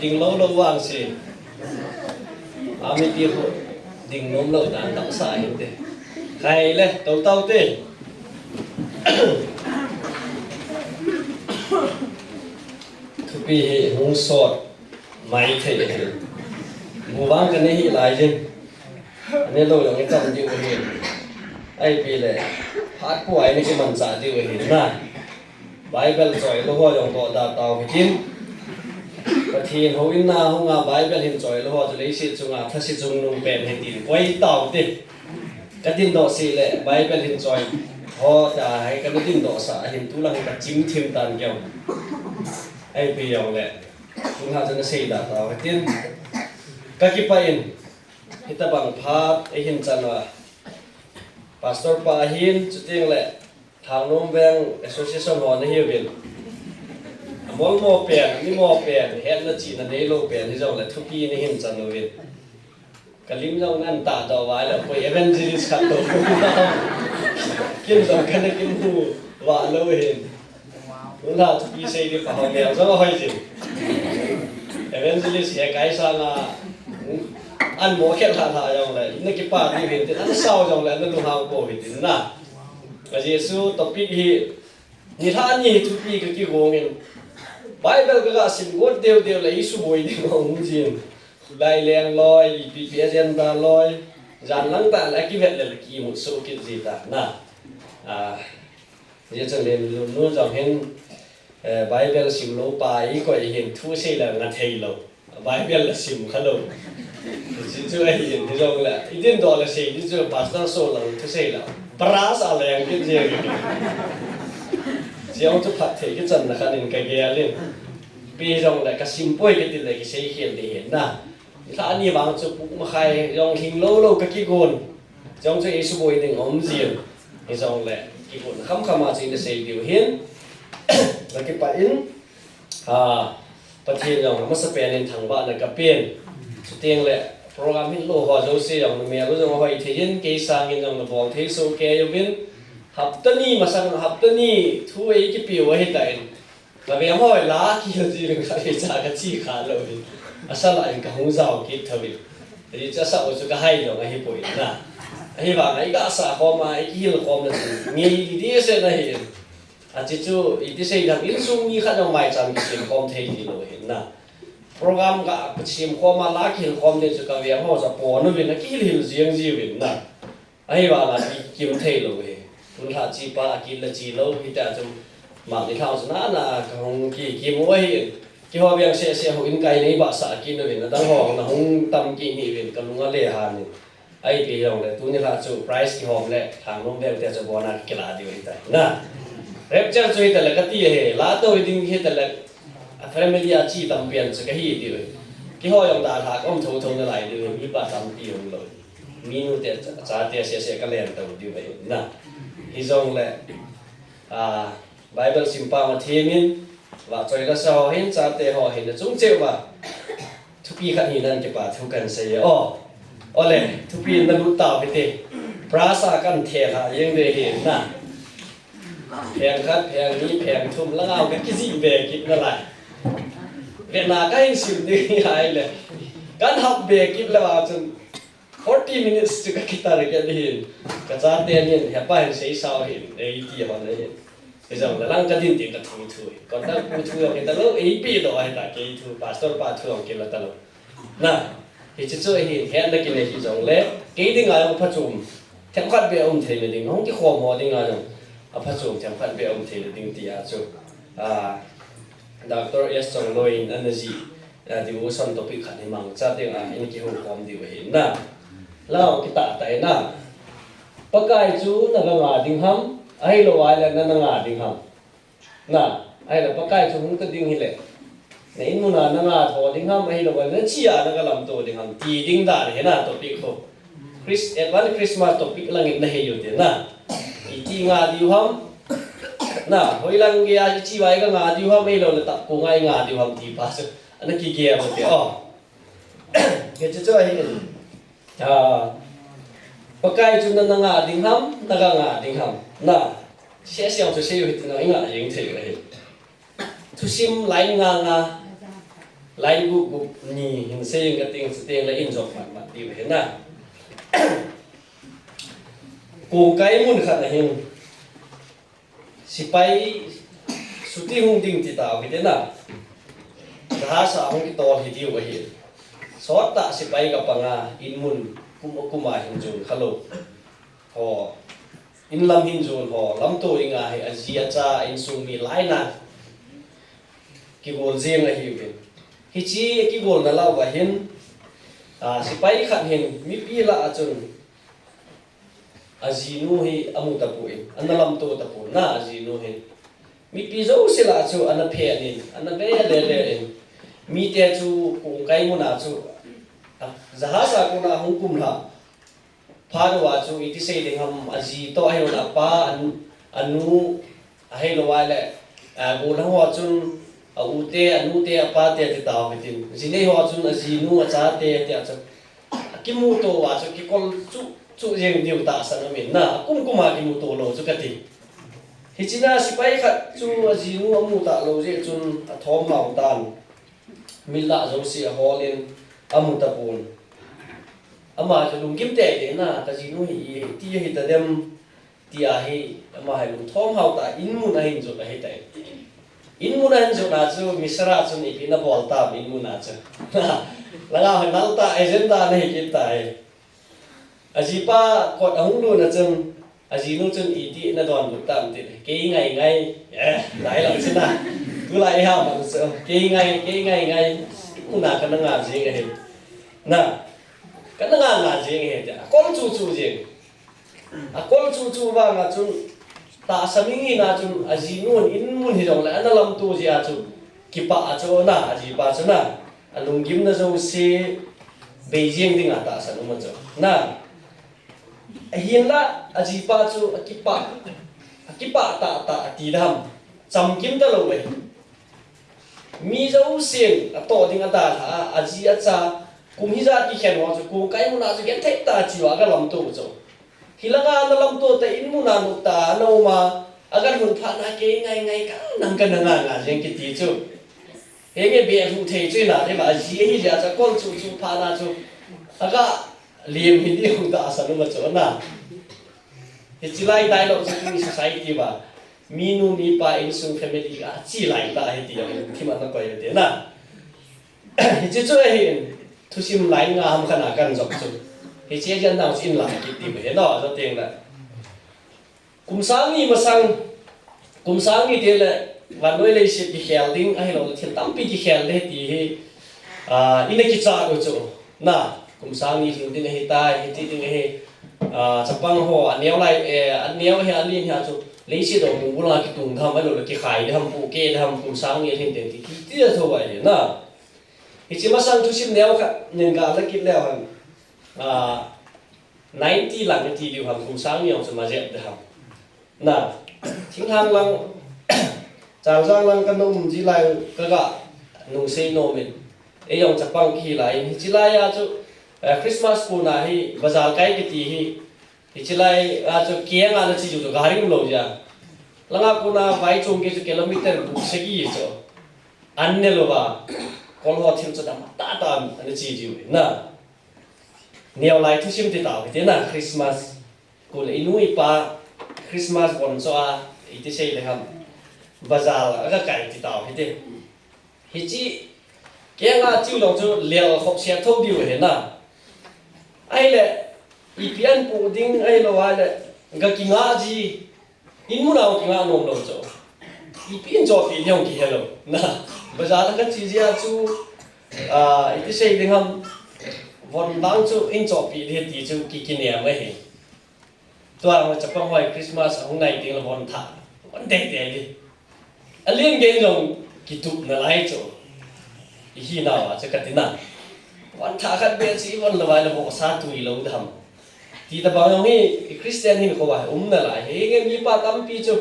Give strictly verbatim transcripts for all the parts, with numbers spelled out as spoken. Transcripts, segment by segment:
Ding lou lou vang si. Ami ti ho ding nom lou dan tamsa hin te. Khai le, to tau te. Thupi hi hung sot mai thei hi. Bu vang ka nei hi lai jin. Ani lou jong i tam diu hi. Ai pi le. Phat pu ai ni ki man cha diu hi na. Bible choi lou ho jong to da tau hi tin. Pathen houin na hung a Bible hin choi lou ho chu leiset chunga thase chungnung pen hi tin. Koi tau te. Ka din doh si le Bible hin choi ho ta hai ka din doh sa hin tu lang ka chim thim tan keu. Ai pi jong le. Tun ha chun a sei da tau hi tin. Ka kipah in, hitabang phat ei hin chan a, Pastor pa hin, chuteng le, Thangnom Veng Association ho na hiuvin. A mol mo pen, ni mo pen, hetna chihna nei lou pen, hi jong le thupi na hin chan uvin. Ka lim jong nan ta doh vai le, koi evangelist khat to. Kin jong ka na kin hu, va lou hin. Tun la thupi sei di pa ho mel jong hoi jin. Evangelist he kai sanga an mo khet la la jong le. Na kipa di vin tin an sao jong le na lunghang po vin tin na. Ka Jesu topic hi ni lha ni thupi ka kigong in. Bible ka ga sim got deu deu le i suboi ding um jin. Lai leng loi, ipi pi agenda loi. Jan lang ta le kivet le kimu so kit ji ta na. Ah, Hijeh chun hin, nu, nu jong hin, eh, Bible sim lou pa i koi hin thu sei le nga thei lou. Bible la sim kha lou. Hichu ahi hin, hijong le, i din doh le sei, hichu pastor so lou, thu sei lou. Bra sa le yang kin je. Jong chu phat thei kichan na khan in ka gel in. Pi jong le ka sim poi ka ti le ki sei khel ni hin na. Lha ni vang chu puk ma khai jong hing lou lou ka kigon. Jong chu i suboi ding um jin. Hijong le, kigon kham kham a chu i na sei diu hin. Na kipah in, a, Pathen jong, a masa pen in thangvahna ka pen. Chuteng le, program hin lou ho jouse jong, na mel u jong hoi thei in, kei sang in jong na bol thei so kei uvin. Hapta ni masang, hapta ni thu ei kipe u ahi ta in. Ka veng ho la kihil ji veng kha le cha ka chi kha lou hi. Asa la in ka hung jao kit tho hi. Ri cha sa u chu ka hai lou ahi poi na. Ahi vang a i ka sa khom a, i kihil khom na chu. Nge i di se na hi. A chi chu i ti sei dang insung mi khat jong mai chan kisem khom thei ti lou hi na. Program ka kisem khom a la kihil khom de chu ka veng ho cha pon uvin a kihil hil jeng ji uvin na. Ahivang a ki, kim thei lou hi. Tun lha chi pa a kit la chi lou hi ta chu. Mani lhau chu na na ka hung ki, ki mu ahi. Kiho veng seh seh houin kai nei ba sa kit uvin. Adang ho na hung tam kit ni uvin ka lung a le han in. Ahi pi jong le tuni lha chu prize kihom le Thangnom Veng te chu bona kila diu hi ta. Na. Rapture chu hi ta le ka ti he. La to hi ding hi ta le. A family a chi tam pian chu ka hi diu hi. Kiho jong da lha ka um tho tho na lai diu hi. Mi pa tam pi hung lou. Mi nu te cha, chate seh seh ka len to diu ahi na. Hijong le, a, Bible sim pa ma thimin, va choi la sa ho hin, chate ho hin, chung cheh va. Thupi khat hi nan kipa thu kan sei e. O. Ole, thupi na lut tau hi te. Prasa kan the la, yeng de hi na. Pheng khat, pheng ni, pheng thum, la ngau ka kiji be kit na lai. Ve na ka hin sim ding hi ai le. Kan hap be kit la va chun. Forty minutes chu ka kitarget hin. Ka chate nin, hepa hin sei sao hin, ei ti hon hin. Hijong le lang ka din tin ka thu thu. Kon ta pu thu jong kita lou, ei pi doh ahi ta, kei thu, pastor pa thu jong kila ta lou. Na, hichu chu hin, hetna kinei hijong le, kei dinga jong phachom. Themkhat be um thei na ding, hung kikhom ho dinga jong. A phachom themkhat be um thei na ding ti a chu. A, Doctor S Chongloi in ana ji. A, devotion topic khat hi mangcha teng a, in kihou khom diu ahi na. Lao kitah tah e na. Pakai chu na ga nga ding ham, ahilou le na na nga ding ham. Na, ahile Pakai chu hung ta ding hile. Na in mun a na nga tho ding ham, ahilou le na chi a na ga lamto ding ham. Ti ding dan hi na topic ho. Chris, Advent Christmas topic lang in na hei u te na. Iti nga diu ham. Na, hoilang gei a chi vai ga nga diu ham, ahilou le tah ko ngai nga diu ham ti pa chu. Ana kigel u te, o. Hichu chu ahi. A, Pakai chu na na nga ding ham, na ga nga ding ham. Na, seh seh chu sei u hiti na i nga jeng thei u ahi. Thusim line nga nga. Laibu gup ni hin sei inge ting, chuteng le in jong mat mat diu ahi na. Kongkai mun khat ahin, sepai chuti hung ding ti tau hite na. Jahas a hung kitol hi diu ahi. Sot tah sepai ka panga in mun kum kum a hin jon kha lou ho, in lam hin jon ho lamto inga hi aji acha insung mi lai na kigol jeng ahiuvin. Hiche kigolna lah uva hin, a, sepai khat hin mipi lah a chun ajinu hi amu tapon, ana lamto tapon na ajinu hi. Mipi jouse lah chu ana phen in, ana ve le le in. Mite chu kongkai mun a chu, a, jahas a kona hung kum lha phat uva chu iti sei ding ham, aji toh ahilou le apa, anu, anu, ahilou le, a, golhang ho chun a u te, anu te, apa te ti tau hitin. Jinei ho chun ajinu, acha te, ti a chu. Akimuto uva chu kikol chu chu jeng diu tahsan aum in na, akum kum a kimuto lou chu kati. Hiche na sepai khat chu ajinu amu talou jeh chun athom hao tan. Mit lah jouse ahol in amu tapon. Ama chu lunggim tei tei na, kajinu hi iti ahi tadem, tia hi ama hi lungthom hao ta, in mun ahin jot ahi tai. In mun ahin jot na chu Misra chun ipi na bol tam in mun a chu. Langa hi nal ta, agenda na hi kit tai. Ajipa kot ahung lut na chun, ajinu chun iti na donbut tam ti le, kei ngai ngai, eh, nai lang china. Tulai ha ma chu, kei ngai, kei ngai ngai, mun a kana nga jing ahi. Na, kana nga nga jing ahi, tia, akol chu chu jing. Akol chu chu vang a chun, tahsa mi ngei na chun, ajinu in mun hi jong le, ana lamto jeh a chu, kipah a chu na, ajipa chu na. Alunggimna jouse bei jeng ding a tahsan um a chu. Na, ahinla ajipa chu akipah, akipah tah tah ati dam. Chamkim talou e. Mi jousen atoh ding adalha a, aji acha, kum hijat kikhen ho chu, kongkai mun a chu genthei tah a chu aga lamto chu. Hilanga ana lamto ta in mun a nop tah a ana um a, aga lhun phat na kei ngai ngai ka nang kana nga nga jeng kiti chu. Henge be lhu thei chu ina, te ba ji hi ja cha kol chu chu phat na chu. Aga lem hi di hung ta sa nu ma chu na. Hiche lai dialogue chu tuni society uva. Minu mipa insung family a chi lai ta hi ti a thim ana koi te na. Hiche chu ahi, thusim lai nga ham khat a kan jop chu. Hiche jan dang chu in lang kit ti be no, jo teng la. Kum sang ni masang, kum sang ni te le, vannoi leiset kikhel ding, ahilou le thil tampi kikhel ding ti hi, a, ina kichat u chu. Na, kum sang ni lhing ding ahi tai, hiti ding ahi, a, chapang ho, aneo lai, eh, aneo hi, alen hi a chu, leiset dong bung bula kitung dam, ahilou le kikhai dam, pu ke dam, kum sang ni lhing ding ti, ti, ti a tho ai, na. Hiche masang thusim neo khat, nin ga la kit leu hen. A, ninety lang iti diu ham, kum sang ni jong chu ma jep de ham. Na, thinglhang lang, chalchang lang kana um ji lai ka ga nung sei nom in. Ei jong chapang kihi lai in, hiche lai a chu, eh, Christmas puna hi, bazar kai kiti hi, hiche lai a chu kiang a na chi ju chu gari um lou ja. Langa kona vai chung ke chu kilometer gup sagi chu. An ne lou va, kol ho thil chu dam tah tah an, ana chi ju na. Neo lai thusim ti tau hite na, Christmas. Kule inu ipa Christmas bon cho a, iti sei le ham. Bazar a ga kai ti tau hite. Hiche, kiang a chiu jong chu lel khop sia tho diu ahi na. Ahile, ipi an pu ding ahilou ahile, ga kinga ji, in mun a kinga nom lou chu. Ipi in chohpi ding kihe lou. Na, bazar a ka chi jia chu, a, iti sei ding ham, von bang chu in chohpi ding ti chu ki, kinem ahi. Tua chapang hoi Christmas ahung nai ding le von thah. Von tei tei di. Alen gei jong kitup nalai chu. Ihi nau a chu kati na. Von thah khat be chu i von lou vai le vohsa tui lou dam. Ti tabang jong hi Christian hinkho a um nalai. Henge mipa tampi chu.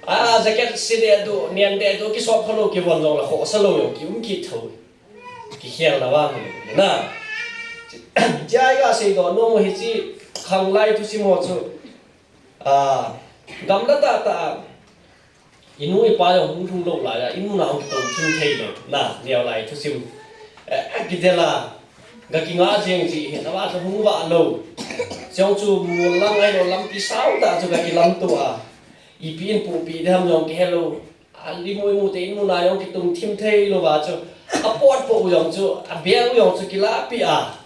A, jacket se de du, nian de du, kisop kha lou, kivon jong le khohsa lou jong ki um kit tho. Kikhel na vang hi na. Chia i ga sei doh nom u hiche khanglai thusim ho chu. A, gamla tah tah a, I nu i pa jong hung lhung lou lai a, in mun a hung kitou thim thei lou. Na, neo lai thusim. Eh, eh, kidel a, ga kinga jeng ji hin, ama chu hung vah lou. Jong chu mol lang ahilou lampi sao tah chu ga kilamto a. Ipi in pohpeh ding ham jong kihe lou. A lim u imu te in mun a jong kitung thim thei lou va chu. A pot poh u jong chu, a bel u jong chu kilahpeh a.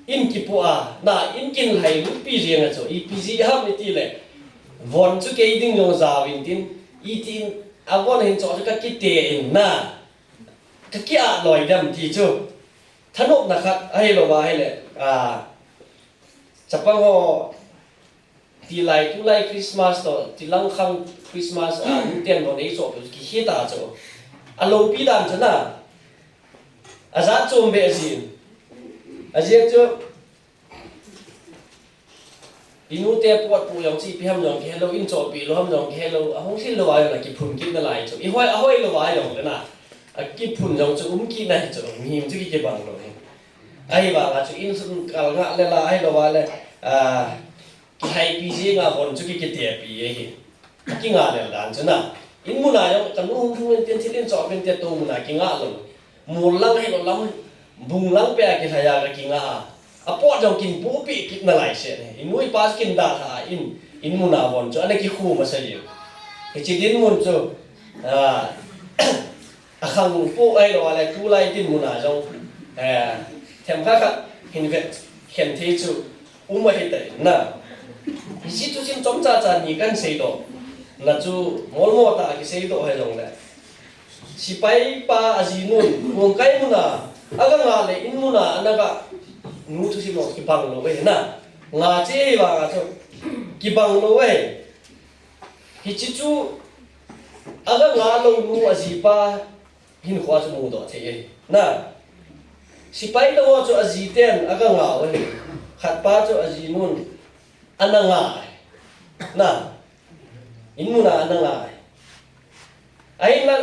In kipoh a, na in kin lhai lutpi jeng a chu, ipi jeh ham i ti le. Von chu kei ding jong jao in tin, i tin, a von hin chu ka kite in na. Ka ki-ah loi dem ti chu. Thanopna khat ahilou va ahile, a, chapang ho, tilai, tulai Christmas toh, tilang khang Christmas, a, nuten von ei choh peh chu kihe ta chu. A loupi dan chu na. A jat chom beh jin. A jeh chu, i nu te pot poh jong chu ipi ham jong kihe lou, in chohpeh lou ham jong kihe lou, a hung lhin lou a jong a kiphun kit nalai chu. I hoi, a hoi lou a jong le na. A kiphun jong chu um kit na hi chu, mihem chu ki kibang lou hi. Ahivang a chu in sun kal ngah le la, ahilou a le, a, kihaipi jeng a von chu ki kitepi ahi. Kinga lel dan chu na. In mun a jong ka nu hung lhung in tin thil in choh in tin tou mun a kinga lou. Mol lang ahilou lam bung lang peh a kilhai a ka kinga a. A pot jong kin pohpeh kit nalai se ne. I nu i pa chu kin dalha a in, in mun a von chu ana kikhu masa jeng. Hiche dinmun chu, a, a khang poh ahilou a le tulai dinmun a jong, eh, themkhat khat hin vet khen thei chu um ahi tai na. Hiche thusim chomcha cha ni kan seidoh na chu molmo tah a kiseidoh ahi jong le. Sepai pa a jinun, kongkai mun a, aga nga le in mun a, ana ga nu thusim jong kibang lou ahi na. Nga che ahi vang a chu, kibang lou ahi. Hiche chu, aga nga lou nu a jipa hinkho chu mudoh thei ahi. Na. Sepai dang ho chu a ji ten aga nga u ahi. Khat pa chu a jinun ana nga ahi. Na. In mun a ana nga ahi. Ahinla,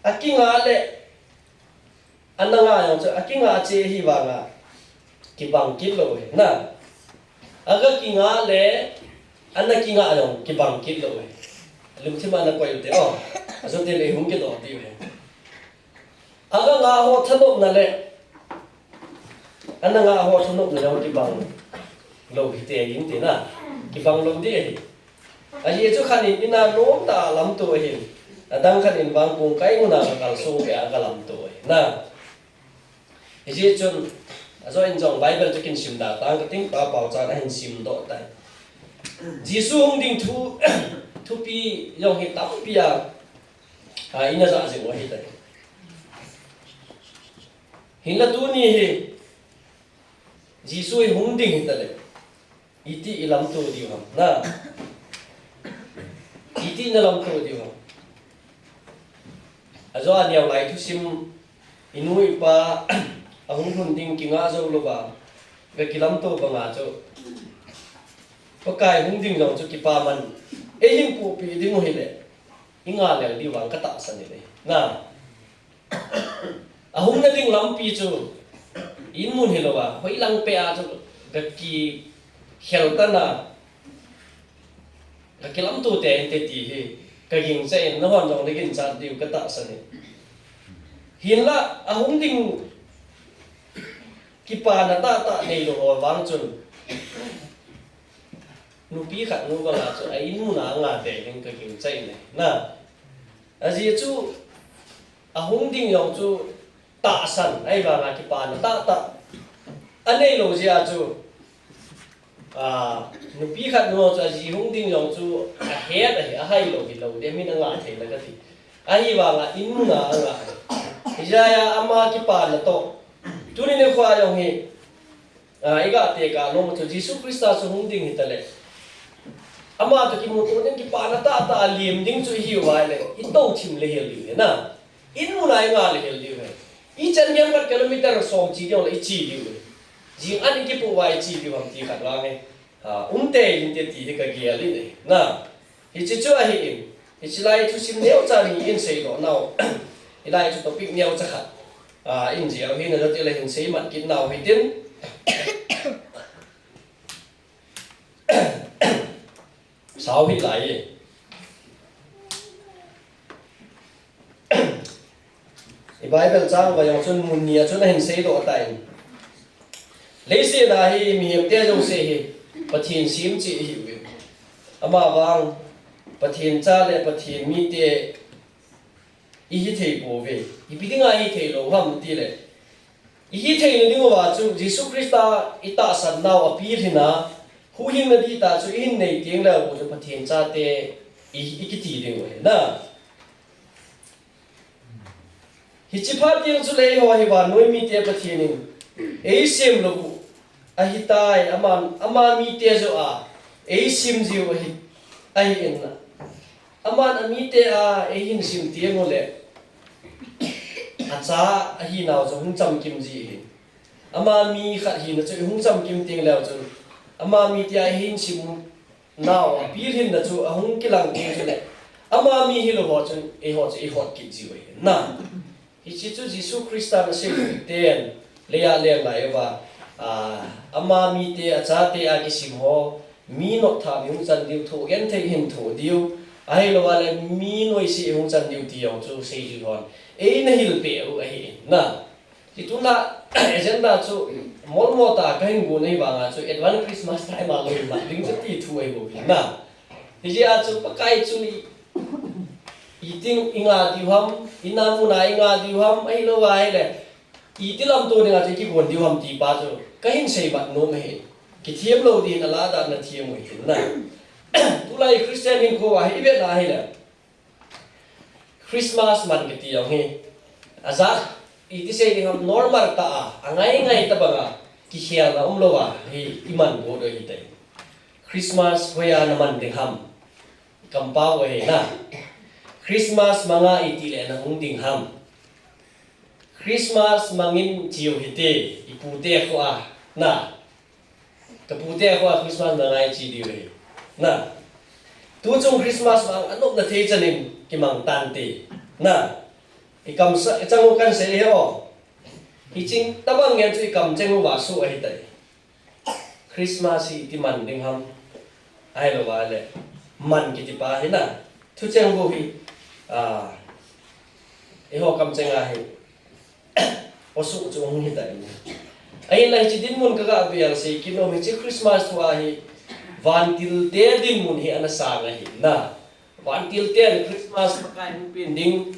a kinga le, ana nga jong chu, a kinga che ahi vang a, kibang kit lou ahi. Na. Aga kinga le, ana kinga jong kibang kit lou ahi. Lungthim a na koi u te, o. A jong te le hung kidoh ti u ahi. Aga nga ho thanopna le, ana nga ho thanopna jong kibang lou hite in ti na. Kibang lou ding ahi. Ajeh chu khat in in a nomtah a lamto ahin. Adang khat in vang kongkai mun a kalsong peh a kalamto ahi. Na. Hijeh chun, ajo in jong Bible chu kin sim da tang kating pa pao chan ahin simdoh tai. Jesu hung ding thu, thupi jong hi tampi a, a, ina ja jing u ahi tai. Hinla tuni hi, Jesu hi hung ding hita le, iti i lamto diu ham, na? Iti na lamto diu ham? Ajo a neo lai thusim, i nu i pa, a hung lhun ding kinga jou lou va, ga kilamto banga chu. Pakai hung ding jong chu kipaman. Ei hin pohpeh ding u hile, i nga lel diu vang ka tahsan in ahi. Na? A hung na ding lampi chu, in mun hilou a, hoi lang peh a chu, ga kikhel tan a, ga kilamto tei inte ti hi, ka gingcha in, na hon jong na ginchat diu ka tahsan in. Hinla, a hung ding kipana tahtah neilou ho vang chun, nupi khat nu banga chu a in mun a nga tei ding ka gingcha in ahi. Na? Ajeh chu, a hung ding jong chu tahsan, ahivang a kipana tahtah a neilou jeh a chu, a, nupi khat nu chu a ji hung ding jong chu a het ahi, a hai lou hilou, ding min a nga thei la ka ti. Ahivang a in mun a nga ahi. Hijeh a ama kipana toh. Tuni nikho jong hi, a, i ga tekah nom chu Jesu Christa chu hung ding hita le, ama toh kimuto ding kipana tahtah a lem ding chu i hiu va le, i tou thim le hel diu ahi na. In mun a i nga le hel diu ahi. I chan gei khat kilometer som che diu le i che diu ahi. Jing an i kipoh va i che diu ham ti khat vang ahi. A, um tei inte ti hi ka gel in ahi. Na. Hiche chu ahi in, hiche lai thusim neocha ni in seidoh nau. Hilai chu topic neocha khat. A, in jeh a hin ajo ti le hin seimat kit nau hitin. Sao hi lai e. Bible chang va jong chun mun ni a chun ahin seidoh tan. Leiset a hi mihem te jouse hi Pathen sem cheh ihiuve. Amavang Pathen cha le Pathen mite ihi thei pouve. Ipi dinga ihi thei lou ham tile, ihi theina diuva chu Jesu Christa itahsan nau apilhin a, huhhingna dihtah chu ihin nei teng leu chu Pathen chate i, ikiti diu ahi na. Hiche phat teng chule eiho hi vannoi mite Pathen in eisem lou u ahitai, ama, ama mite joh a eisim jiu ahi, ahin na. Aman amite a eihin sim teng ule, acha ahinau chu hung chamkim ji ahi. Ama mi khat hina chu ihung chamkim teng leu chun, ama mite a eihin sim nau apilhinna chu ahung kilang teng chule, ama mi hilou ho chun eiho chu ihot kit jiu ahi na. Hiche chu Jesu Christa nasei ten, leiya leng lai uva, a, ama mite, achate a kisim ho, mi noptha mi hung chan diu, thoh genthei hin thoh diu, ahilouva le mi noise hung chan diu ti jong chu seijui hon eina hilpeh u ahi na. Hiche tuna agenda chu molmol tah a kahin gon ahi vanga chu Advance Christmas time a lou mat ding chu ti thu ahi bou na. Hijeh a chu Pakai chu i, itin inga diu ham, ina muna inga diu ham, ahilouva ahile iti lamto dinga chu ikigon diu ham ti pa chu kahin seimat nom ahi. Kithem lou din alada na them u ahi na. Tulai Christian hinkho a hi ivet na ahile, Christmas man kiti jong hi, ajat, iti sei ding ham, normal tah a, angai ngai tobanga kikhelna umlouva hi iman got u ahitai. Christmas hoiya naman ding ham, kampau ahi na. Christmas manga itile nahung ding ham. Christmas mangin chiu hite, ipute khoa na. Kapute khoa Christmas manga ichi diu ahi na. Tuchung Christmas mang anopna thei chanin kimang tante na. Ikamsa, ichang u kahin sei ahi o. Hicheng tobang ngen chu ikamcheng uva soh ahitai. Christmas hi iti man ding ham, ahilouva le man kiti pa hi na. Thucheng bou hi, a, eiho kamcheng ahi. Osoh chu hung hitai. Ahinla hiche dinmun kaga vel sei kit nom, hiche Christmas thua hi vantil te dinmun hi ana sang ahi na. Vantil ten Christmas Pakai hung pen ding,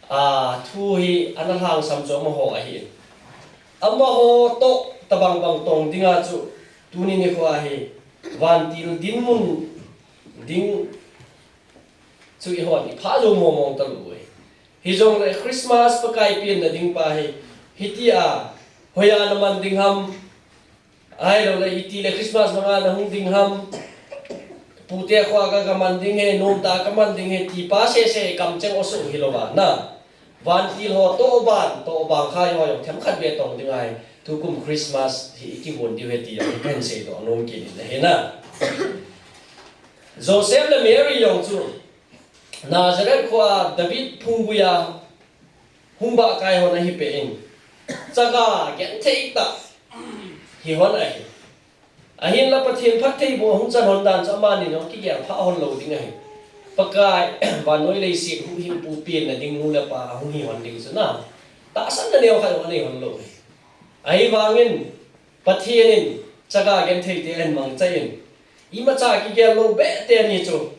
a, thu hi ana lhangsam chu amaho ahi. Amaho toh tobang bang tong dinga chu tuni nikho a hi vantil dinmun ding chu eihon iphah jou mong mong talou u ahi. Hijongle Christmas Pakai penna ding pa hi, hitia hoiya naman ding ham, ahilouleh itile Christmas manga nahung ding ham, pute khoa ka, kaman ding ahi, nomtah a kaman ding ahi, ti pa sese kamcheng osoh hilouva na. Vantil ho toh ban, toh bang kha ho jong themkhat beh tong ding ahi. Tukum Christmas hi ikigon diu ahi ti jong kahin seidoh nom kit in ahi na. Joseph le Mary jong chu Nazareth khoa David phungguia hung bahkai hon ahipeh in, chaga genthei tah hihon ahi. Ahinla Pathen phattheiboh hung chan hon dan chu amani jong kigel phah hon lou ding ahi. Pakai, vannoi leiset huhhingpu penna ding nu le pa hung hi hon ding chu na, tahsanna neo khat jong anei hon lou ahi. Ahivangin Pathen in chaga genthei te ahin mangcha in, imacha kigel lou beh teni chu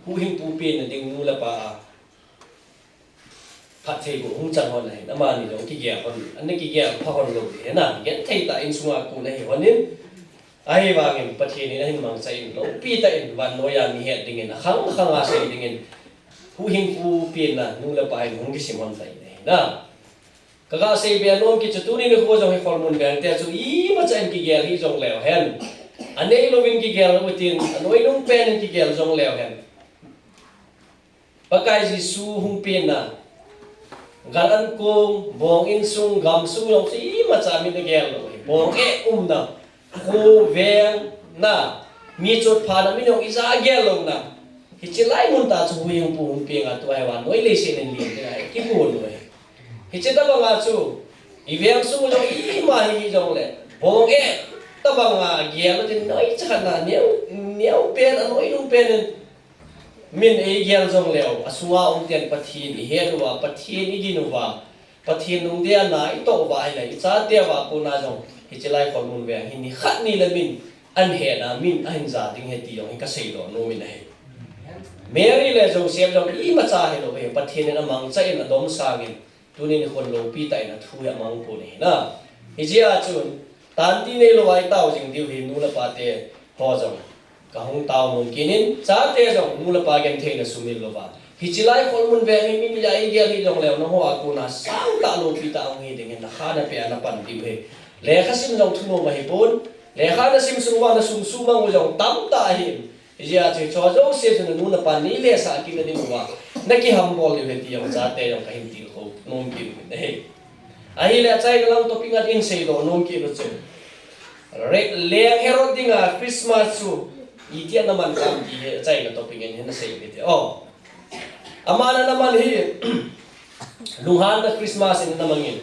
huhhingpu penna ding nu le pa a phattheiboh hung chan hon ahin, amani jong kigel hon, ana kigel phah hon lou ding ahi na, genthei tah insunga kon ahi hon in, ahivangin Pathen in ahin mangcha in, loupi tah in vannoiya mi het dingin, akhang khanga sei dingin, huhhingpu penna nu le pa in hung kisim hon tai ahi na. Kaga seibe nom kit chu tuni nikho jong hi Kholmun veng te chu imacha in kigel hih jongleu hen, anei louvin kigel utin, anoinung pen in kigel jongleu hen, Pakai Jesu hung penna, gal ankong, bong insung, gamsung jong chu imacha min agel lou hi. Bong eh umna, kho veng na, mi chotphana min jong ija agel louna, hiche lai mun tah chu huhhingpu hung penga tua hi vannoi leiset in len ding ahi, kibol u ahi. Hiche tobanga chu iveng sung jong ima hi hijongle, bong eh tobanga gel utin, noicha khat na neo, neo pen, anoinung pen in Min eigel jong leu, asunga um ten Pathen ihet uva, Pathen igin uva, Pathen lungdei a na itoh uva ahile, ichate uva kona jong, hiche lai khol mun veng hi nikhat ni le min ahin het a, min ahin ja ding ahi ti jong hi kasei doh nom in ahi. Mary le Joseph jong imacha hilou ahi, Pathen in amangcha in adomsang in, tuni nikho lopi tah in athu hi amang pon ahi na. Hijeh a chun, tanti neilou a itao jing diu hi nu le pa te ho jong. Kahung tao nom kit in, chate jong nu le pa genthei na sumil louva. Hiche lai khol mun veng hi min eigel hijong leu, nangho a kona sangtah lopi tah hung hi ding hin nakha nape a napan diu ahi. Lekha sim jong thunom ahi pon, lekha nasim sung uva nasum sumang u jong tamtah ahi. Hijeh a chu, hicheho jouse chu nanu napan neilhasah kit nading uva, nakihambol diu ahi ti jong chate jong kahin tilkhou nom kit u ahi. Ahile achaina lang topic ngat in seidoh nom kit u chu. Re-, Leng Herod dinga Christmas chu itia naman tam ti hi achaina topic in hin nasei kit e. O. Aman anaman hi, lunghanna Christmas in anaman in.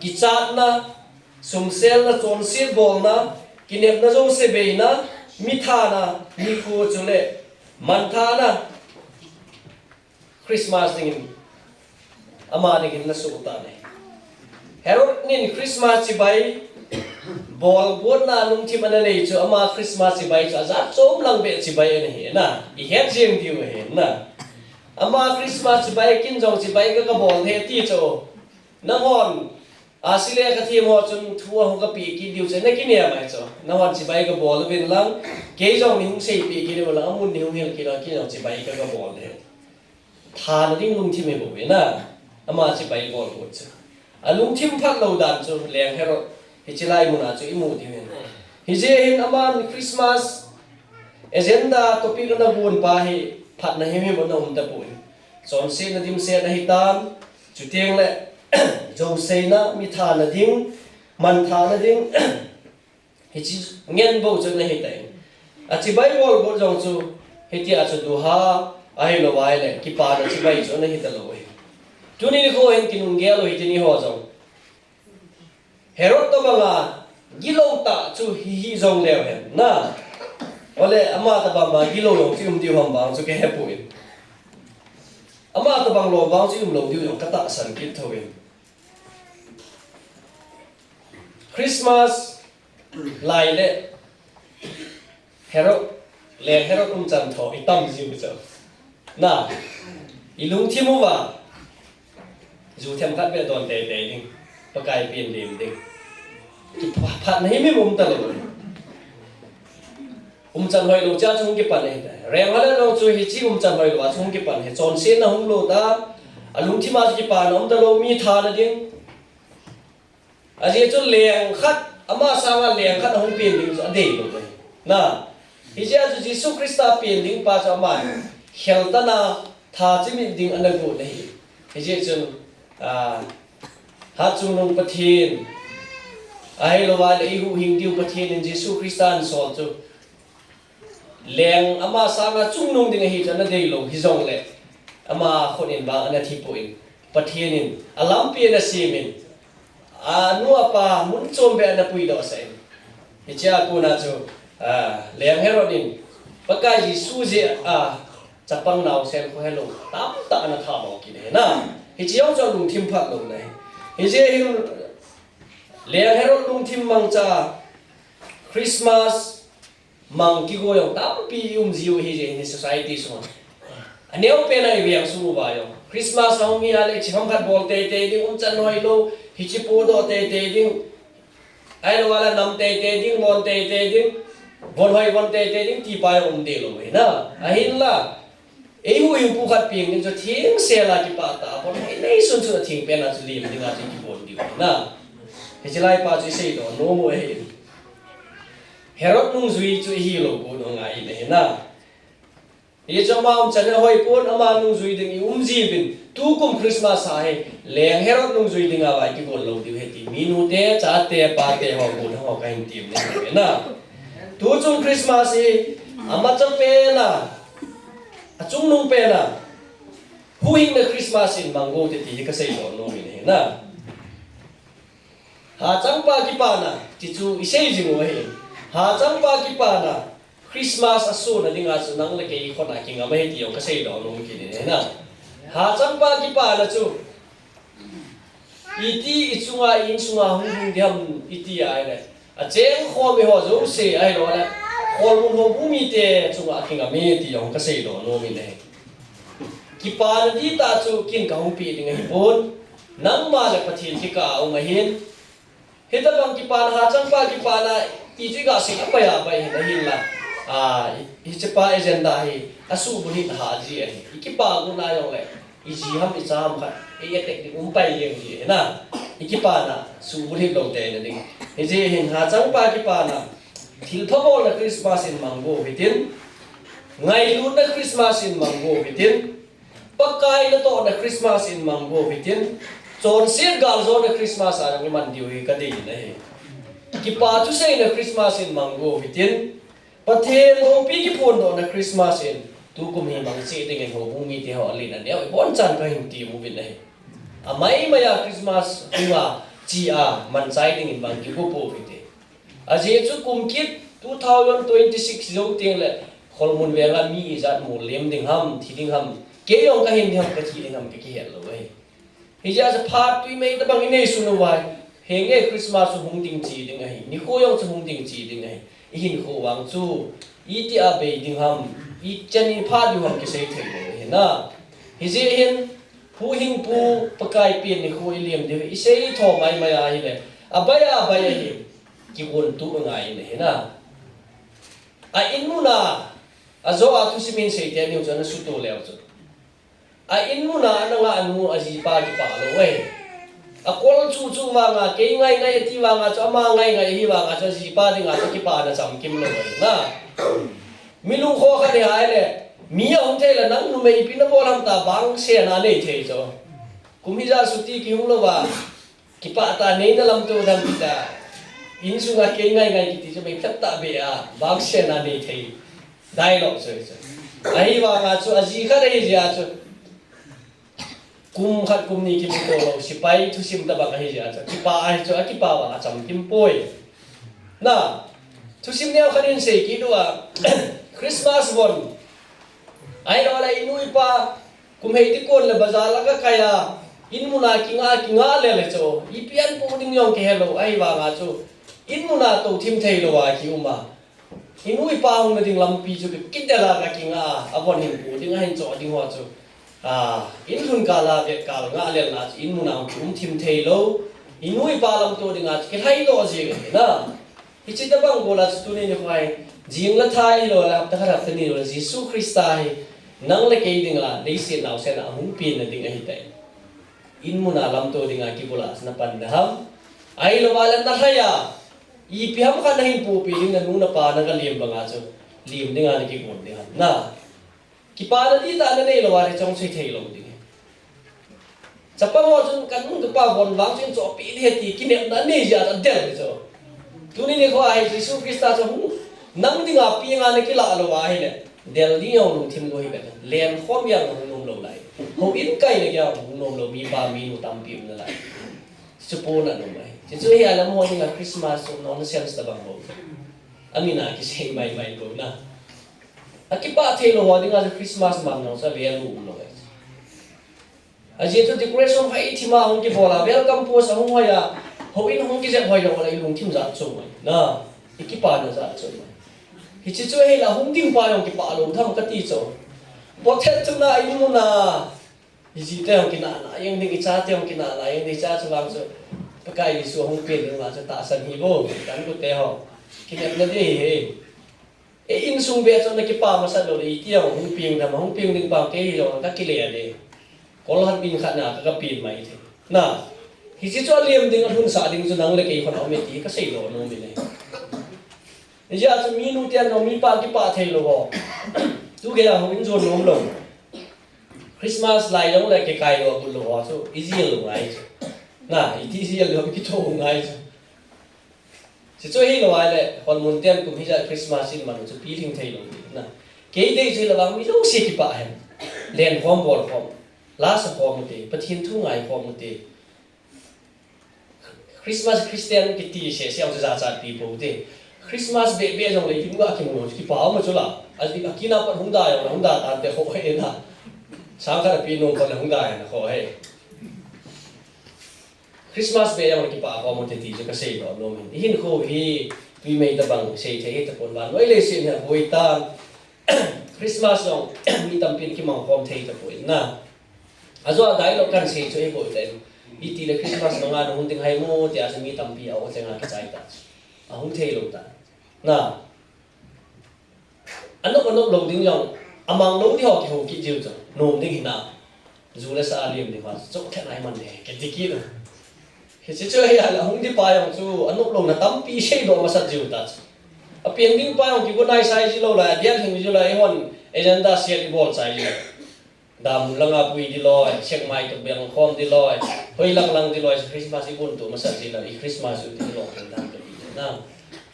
Kichatna, sumselna, chonset bolna, kinepna jouse beina, mi thana, nikho chule manthahna, Christmas dingin, ama dingin nasoh tan ahi. Herod in Christmas chibai, bolgotna lungthim ana nei chu, ama Christmas chibai chu ajat chom lang beh chibai ana hi na, ihet jeng diu ahi na. Ama Christmas chibai kin jong chibai ka, kabol ahi ti chu. Nanghon, ahsi le kathem ho chun thu ahung kapeh kit diu chu, nakinem ahi chu. Nanghon chibai kabol uvin lang, kei jong neihung seipeh kit uvin lang, amun neihung hil kit lang, kin jong chibai ka, kabol ahi. Thana ding lungthim hi bou ve na, ama chibai bol bou chu. Alungthim phat lou dan chu Leng Herod, hiche lai muna chu imu diu ahin. Hijeh hin aman Christmas agenda topic ana gon pa hi phatna himhim ana um tapon. Chonsetna dimset ahitan, chuteng le jouseina, mi thana ding, manthahna ding, hiche ngen bou chu ana hitan. Achibai bolgot jong chu, hitia chu duha, ahilou ahile, kipana chibai chu ana hitalou ahi. Tuni nikho hin kinunggel u hiti ni ho jong. Herod tobanga gilou tah chu hi, hijong leu hen na. Ole ama tobanga gilou jong chu um diu ham vang chu kahepoi. Ama tobang lou vang chu umlou diu jong katahsan kit thou in. Christmas lai le Herod, Leng Herod umchan tho itam jiu chu. Na, ilungthim uva, ju themkhat beh don teitei ding, Pakai pen lim ding. Kipha-, phatna himhim um talou. Umchan hoilou cha chu hung kipan ahitai. Leng Herod jong chu hiche umchan hoilou a chu hung kipan ahi. Chonsetna hung lou ta, alungthim a chu kipana um talou, mi thana ding. Ajeh chu leng khat, ama sanga leng khat ahung pen ding chu adeilou ahi. Na, hijeh a chu Jesu Christa pen ding pa chu ama kheltana tha chimit ding ana got ahi. Hijeh chun, a, Hatchungnung Pathen, ahilou le eihuhhing diu Pathen in Jesu Christa ahin sol chu, leng ama sanga chungnung ding ahi chu ana deilou hijongle, ama khut in vang ana thipoi, Pathen in alampi ana semin, anu apa mun chom beh ana puidoh sah in. Hichea kona chu, a, Leng Herod in Pakai Jesu jeh a chapang naosen khohelou tamtah ana thabol kit ahi na. Hiche jong chu alungthim phat louna ahi. Hijeh hin Leng Herod lungthim mangcha Christmas mang kigo jong tampi i um jiu ahi jeh hin society sunga. Aneo pen a i veng sung uva jong Christmas ahung hi a le chi ham khat bol teitei ding, umchan hoilou, hiche podoh teitei ding. Ahilou le nam teitei ding, lon teitei ding, von hoi von teitei ding, ti pa jong um dehlou ahi na. Ahinla, eihuhhingpu khat peng ding chu thengsel a kipah tah a, von hoi neisun sun a theng pen a chu lem ding a chu kibol diu ahi na. Hiche lai pa chu i seidoh nom u ahi. Herod nungjui chu i hilou got u ngai in ahi na. Hichu ama umchan ahoi pon, ama nungjui ding i um jiuvin, tukum Christmas a hi Leng Herod nungjui ding a vai kibol lou diu ahi ti, mi nute, chate, pate ho, gon ho kahin tem nom e na. Tuchung Christmas hi amacha pen a, achungnung pen a, huhhingna Christmas in mang u hite ti hi kaseidoh nom in ahi na. Hachangpa kipana, ti chu i sei jing u ahi. Hachangpa kipana, Christmas a suna dinga chu nang le kei khona kingam ahi ti jong kasei doh nom kit e na. Hachangpa kipana chu iti ichunga, insunga hung hung ding ham iti ahile, acheng khom ho jouse ahilou le, kholmun houbung mite chunga kingam e ti jong kasei doh nom in ahi. Kipana ding tah chu kin kahung pe ding ahipon, nangma le Pathen kikah a um ahin, hitabang kipana, hachangpa kipana ti chu iga sei apai apai hin ahinla, a, hichepa agenda hi asuhbulhit hah ji ahi. Ikipa got na jongle, iji ham icha ham khat ei attack ding um pai jeng ji ahi na. Ikipana suhbulhit lou teina ding. Hijeh hin hachangpa kipana, thilpha bolna Christmas in mang go hitin, ngailutna Christmas in mang go hitin, Pakai natohna Christmas in mang go hitin, chonset galjona Christmas a jong iman diu hi kadei in ahi. Kipa thuseina Christmas in mang go hitin, Pathen houpi kiphondohna Christmas in tukum hi mang cheh dingin houbung mite ho alen aneo ibonchan kahin tem uvin ahi. Amai maiya Christmas hunga chia manchai dingin mang kigo pouvinte. Ajeh chu kum kit two thousand twenty-six jou tengle, kholmun venga mi ijat mol lem ding ham, thi ding ham, kei jong kahin ding ham, kathi ding ham, kakihet lou ahi. Hijeh a chu phat twi mei tabang inei sun uva, henge Christmas chu hung ding che ding ahi, nikho jong chu hung ding che ding ahi. Ihinkho vang chu itia bei ding ham, ichan in phat diu ham kisei thei lou ahi na. Hijeh hin, huhhingpu Pakai pen nikho ilem diu hi isei tho mai mai ahile, abai abai ahi, kigon tup angai in ahi na. A in muna, ajo a thusim in seite niu chu ana suto leu chu, a in muna ana ngah nu ajipa kipah lou ahi. Akol chu chu vanga, kei ngai ngai ati vanga chu, ama ngai ngai ahi vanga chu, ajipa dinga chu kipana chamkim lou ahi na. Mi lungkho khat hi ahile, mi ahung thei le nang numei ipi nabol ham tia vangsetna nei thei chu. Kum hijat chuti kihung louva, kipah tah neina lamto dam tia, insunga kei ngai ngai kiti chu meiphat tah beh a vangsetna nei thei dialogue chu ahi chu. Ahivanga chu aji khat ahi jeh a chu, kum khat kum ni kimuto lou, sepai thusim tabang ahi jeh a chu, kipah ahi chu, akipah vang achamkim poi. Na, thusim neo khat in sei kit uva, Christmas von, ahilou le inu ipa, kum hei ti kon le bazar a kakai a, in muna kingah, kingah lele chu, ipi ahin poh ding jong kihelou, ahivanga chu, in muna tou thim thei louva kium a, inu ipa hung na ding lampi chu kidel a kakingah a, avon hin poh ding, ahin choh ding ho chu, a, in lhun kal a, vet kal ngah lelna chu, in muna hung kium thim thei lou, inu ipa lamto dinga chu, kilhai doh jeng ahi na. Hiche tabang gola chu tuni nikho hi, jing le tha hilou le, hapta khat hapta ni lou le, Jesu Christa hi, nang le kei dinga, leiset naosen a ahung penna ding ahitai. In muna lamto dinga kigola chu napan ding ham, ahilou le nalhai a, ipi ham khat nahin pohpeh ding, nanu napa nagalem banga chu, lem dinga nakigon ding ham na. Kipana dihtah nanei louva le chongse thei lou ding ahi. Chapang ho chun kanu kapa von vang chun chohpeh ding ahi ti kinepna anei jeh a adel ding chu. Tuni nikho a hi Jesu Christa chu hung, nang dinga penga nakilah lou ahile, del ding jong lungthim lou hi kati. Lenkhom jong hung nom lou lai. Houin kaina jong hung nom lou, mipa minu tampi um nalai. Chu pona nom ahi. Chuchu hi alam ho dinga Christmas chu nonsense tabang bou. Amin a kisei mai mai bou na. Akipah thei lou ho dinga chu Christmas man jong chu value um lou ahi. Ajeh chu decoration hoi thima hung kibol a, welcome post ahung hoi a, houin hung kijep hoi jong le ilungthim jat chom ahi na, ikipana jat chom ahi. Hiche chu ahile hung ding pa jong kipah lou tham kati chu. Pothet chuna in muna, ijite jong kinahna jeng ding, ichate jong kinahna jeng ding, icha chu vang chu Pakai Jesu ahung pen ding vang chu tahsan hi bou, kan gute ho. Kinepna ding ahi. E, insung beh chu nakipa masat lou le, iti jong hung peng dam, hung peng ding pa kei hilou, kakile le. Kol khat in khat na, ka, kapen mai thei. Na, hiche chu alem ding, alhunsah ding chu nang le kei khon a um e ti kasei lou nom in ahi. Hijeh a chu minu ten jong mipa kipah thei lou ho. Tu gei a houin jon nom lou. Christmas lai jong le kikai lou, abul lou ho chu, ijil lou ngai chu. Na, iti ijil lou, kitho ngai chu. Chuchu hilou ahile, holmun ten kum hijat Christmas in man chu pilhing thei lou ding na. Kei dei chu hilou vang mi jouse kipah hen. Lenkhom bolkhom. La sakhom ute. Pathen thu ngaikhom ute. Christmas Christian kiti sese jong chu jachatpi pou te. Christmas beh beh jong le, him ga kimu, kipa ma chu la. A, a kina pat hung da jong le, hung da tante kho he na. Sang khat a pi nom pat le hung da he na kho he. Christmas beh jong le kipa kho mo te ti chu ka sei doh nom in. Hin kho hi, tui mei ta bang, sei thei ta pon ban. Noi le sei na boi tan. Christmas jong, mi tampin kimang khom thei ta poi na. A zo a dai lo kan sei chu e boi ta. Iti le Christmas nong a nong ding hai mo, ti a chu mi tampi a o chenga kichai ta. A hung thei lo ta. Na. Anop, anop lo ding jong, amang lo di ho kiho kit jiu chu, nom ding hina. Ju le sa a lim ding ho, chu khen ai man de, kiti kit. Hiche chu hi a la hung di pa jong chu, anop lo na tampi sei doh masat jiu ta chu. A piang ding pa jong kigo nai sai ji lo la, dia thing ji lo la, i hon agenda siat i bol sai ji lo. Dam langa pui di loi, sek mai to beng khom di loi, hoi lang lang di loi, Christmas i bun tu masat di loi, i Christmas u di loi, kan dam ka di na.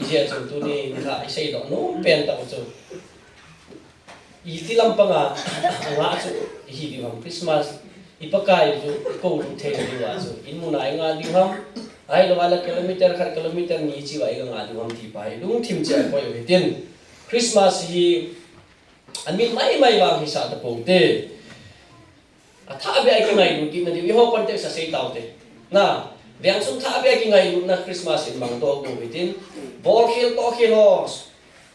I jia chu tuni, ni kha, i sei doh nom pen ta chu. I ti lam panga, nga chu, i hi di ham Christmas, i Pakai chu, i ko lu thei di wa chu, in mun a i nga di ham, ai lo ala kilometer khat kilometer ni chi wa i nga di ham ti pa, i lungthim chi a koi u hitin. Christmas hi, Amin mai mai vang hi sa ta pou te. A tha bia ki ngailut kit na diu, i ho context a sei tau te. Na, veng sung tha bia ki ngailut na Christmas in mang to ko hitin. Bol khel to khel ho.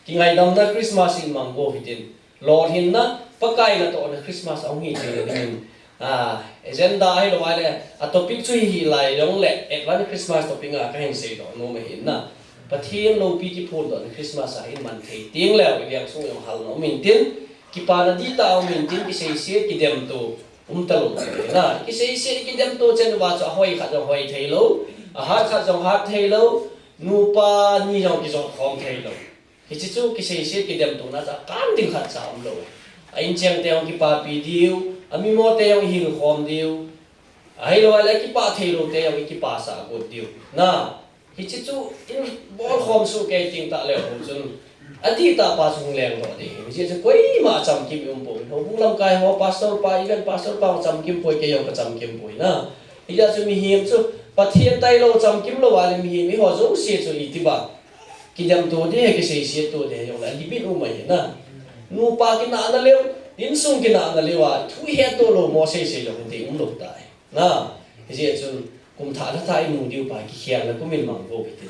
Ki ngaidam na Christmas in mang ko hitin. Lol hin na, Pakai na to na Christmas a hung hi te na ding. A, agenda hi lo ai le, a topic chu hi lai jong le, Advent Christmas topic a ka hin sei doh nom ahi na. Pathen lopi kiphon doh na Christmas a hin man thei ting le, i veng sung jong hal na um in tin, kipa na di ta um in tin, kisei se kidem to, um ta lo na. Kisei se kidem to chen va chu a hoi khat jong hoi thei lo, a hat khat jong hat thei lo, nupa ni jong kijot khom thei lo. Hiche chu kisei se kidem to na cha kan ding khat cha um lo. A in cheng te hung kipapi diu, a mi mo te hung hing khom diu. A hi lo le kipa thei lo te hung kipa sa got diu. Na, hiche chu in bol khom su ke ting ta le ho chun. A di ta pa chung leng lo di. Hiche chu koima chamkim um po. Ho bu lam kai ho pastor pa, even pastor pa chamkim poi ke jong ka chamkim poi na. Hijeh chun mihem chu Pathen tailou chamkim lou a le mihem eiho jouse chu iti ba. Kidem to ding, kiseiset to ding jong le limit um ahi na. Nupa kinahna leu, insung kinahna leu a, thu ihet to lou mo seisei jong ding um lou tai. Na, hijeh chun kum thah lha thah imu diu pa kikhelna kum in mang bou kiti.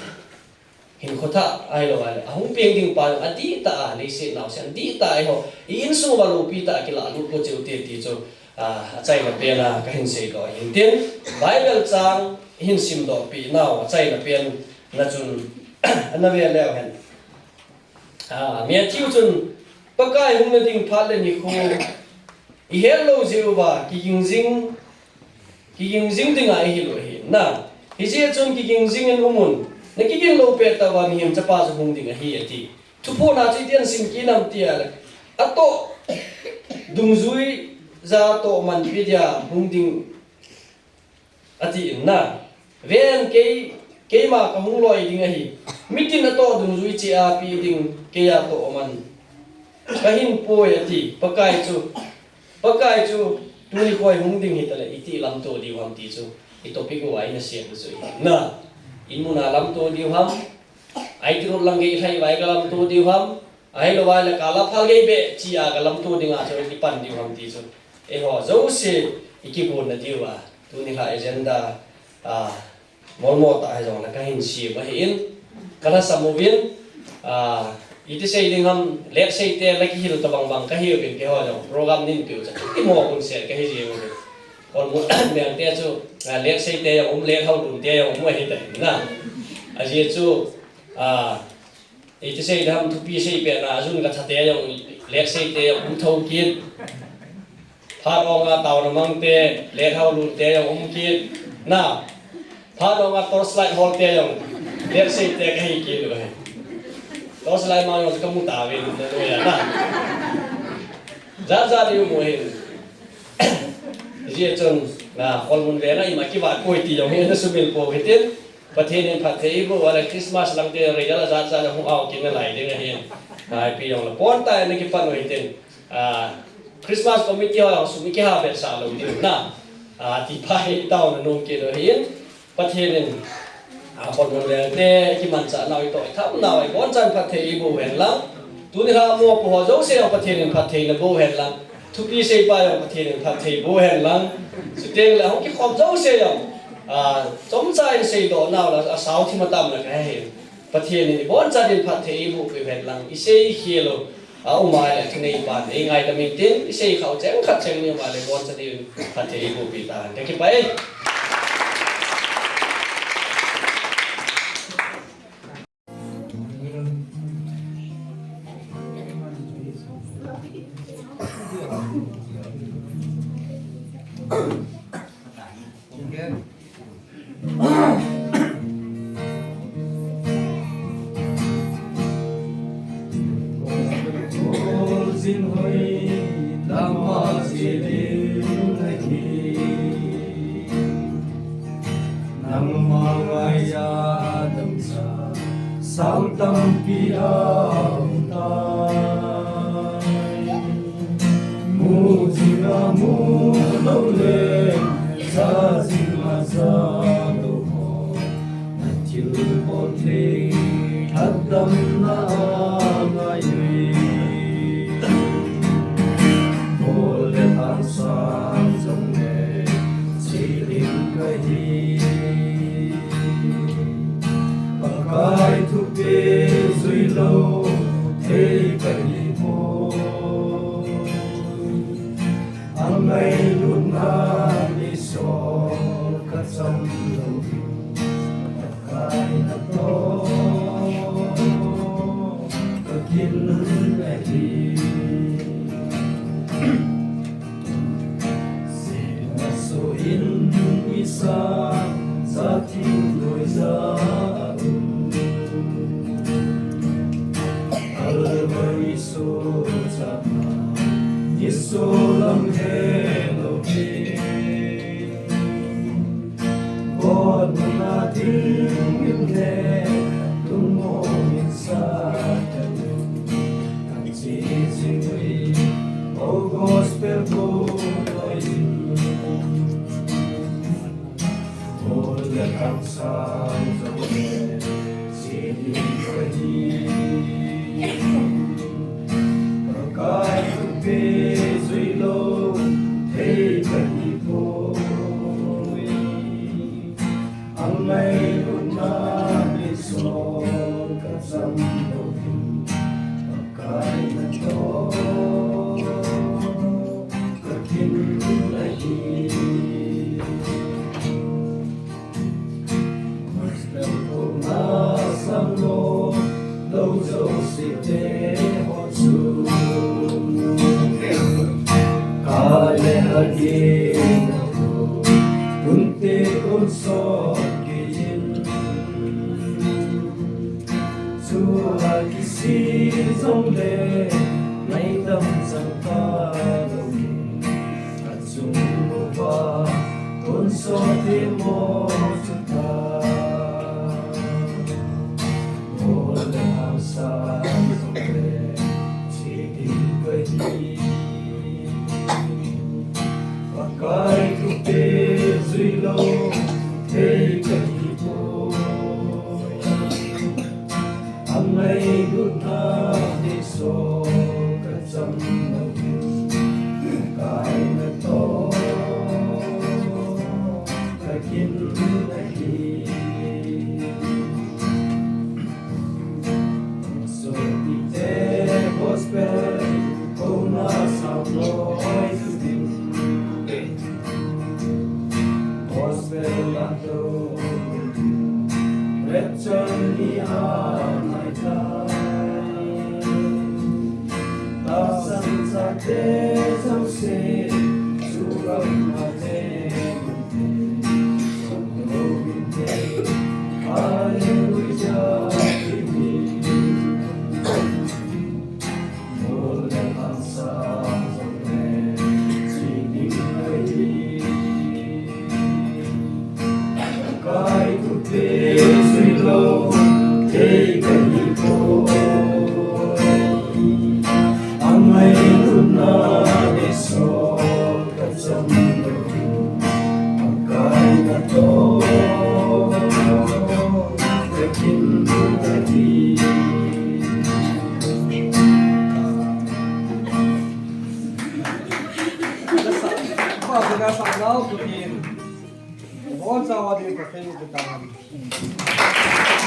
Hinkho thah ahilou a le, ahung peng ding pa jong adih tah a, leiset naosen adih tah a eiho, i insung uva loupi tah a kilah lut ko cheu te ti chu, a, achaina pen a kahin seidoh ahin tin, Bible chang hin simdoh peh nau, achaina pen na chun, ana ve leu hen. A, Matthew chun, Pakai hung na ding phat le nikho, ihet lou jeh uva, kiging jing, Kiging jing dinga ihil u ahi. Na, hijeh chun kiging jing in um un. Na kigin lou pet tah uva mihem chapa chu hung ding ahi ati. Thuphon a chu iti ahin sim kit nam ti a le. Atoh dungjui ja toh man pe dia hung ding ati in na. Ven kei, keima kahung loi ding ahi. Mitin atoh dungjui cheh a pe ding kei a toh man kahin poi ati. Pakai chu Pakai chu tuni khoi hung ding hita le, iti lamto diu ham ti chu, i topic uva ina siam chu. Na, in mun a lamto diu ham, I T road lang gei lhai uva ka lamto diu ham, ahilou vai le ka la phal gei be chi a ka lamto ding a chu, i pan diu ham ti chu. Eiho jouse, i kigonna diu a, tuni kha agenda, a, Molmo tah hijongle kahin sim ahin, ka lhasam uvin, a, iti sei ding ham, letsei te la kihil tabang bang kahi uvin keiho jong, program nin piu cha, kimo kun se kahi jing uvin. Kon mu, meng te chu, a, letsei te jong um, lethao lun te jong um ahi ta na. Ajeh chu, a, Iti sei ding ham thupi sei pet na, ajun ka thate jong, letsei te jong um thou kit. Phat ong a taona mang te, lethao lun te jong um kit. Na, phat ong a torchlight hol te jong, letsei te kahi kit uve. Torchlight mang jong kamu tauve, na, na, na. Jat jat diu mu hin. Hijeh chun, na, khol mun ve na, ima kivat koi ti jong hin, na sumil pou hitin. Pathen in phatthei eiboh uva le Christmas lang te result ajat jat a hung ao kit nalai ding ahin. Naipi jong le pon tai na kipan u hitin. A, Christmas committee ho jong sum i kiha vetsah lou diu na. A, ti pa hi taona nom kit u ahin. Pathen in Akhonung lengte, kimanchah nau, itoh itham nau, iboncha in phatthei eiboh hen lang. Tuni lha mopo ho jouse jong Pathen in phatthei naboh hen lang. Thupi seipa jong Pathen in phatthei boh hen lang. Chuteng le hung kikhom jouse jong, a, chomcha in seidoh nau la, asao thim atam la kahe. Pathen in iboncha in phatthei eiboh peh hen lang. Isei khel u a um a le, thuneipan eingaidam intin, isei khah u cheng khat cheng ni um a le, iboncha in phatthei eiboh peh tahen. Kakipah e. Nangma ngaiya damsah sang tampi aum tai. Mu jing a mu lou le, ja jing a ja lou ho, na thilbol thei lhatdamna angai uve. Bol le thangsang jong le, che ding kahi. Pakai thupeh jui lou thei kahi poi. Angailutna ni sot kacham lou. Pakai natoh kakin ahi. Sena soh in isa, sa thim loi ja. Calvary soh chana, Jesu lam he lou he. God muna ding in le, lungmong in sa ta le. Kan che jing uve, o gospel bol loi in. Bol le thangsang jong le, che ding kahi. Pakai thupeh jui lou thei kahi poi. Angailutna ni sot kacham lou. Pakai natoh kakin ahi. Master koma samlou lou jouse te ho chu, ka le agin a, tun te tonsot kei in. Chua kisih jongle, ngaidam chang talou. Achung uva tonsot te mo chu ta. Bol le thangsang jongle, che ding kahi. Pakai thupeh jui lou thei kahi poi. Angailutna ni sot kacham lou. Pakai natoh kakin ahi. Sopite gospel koma samlou loi in. Gospel ato rapture ni anai tai. Tahsan chate jouse chu ram a te. Angailutna ni sot kacham lou. Pakai natoh Pathen in patang.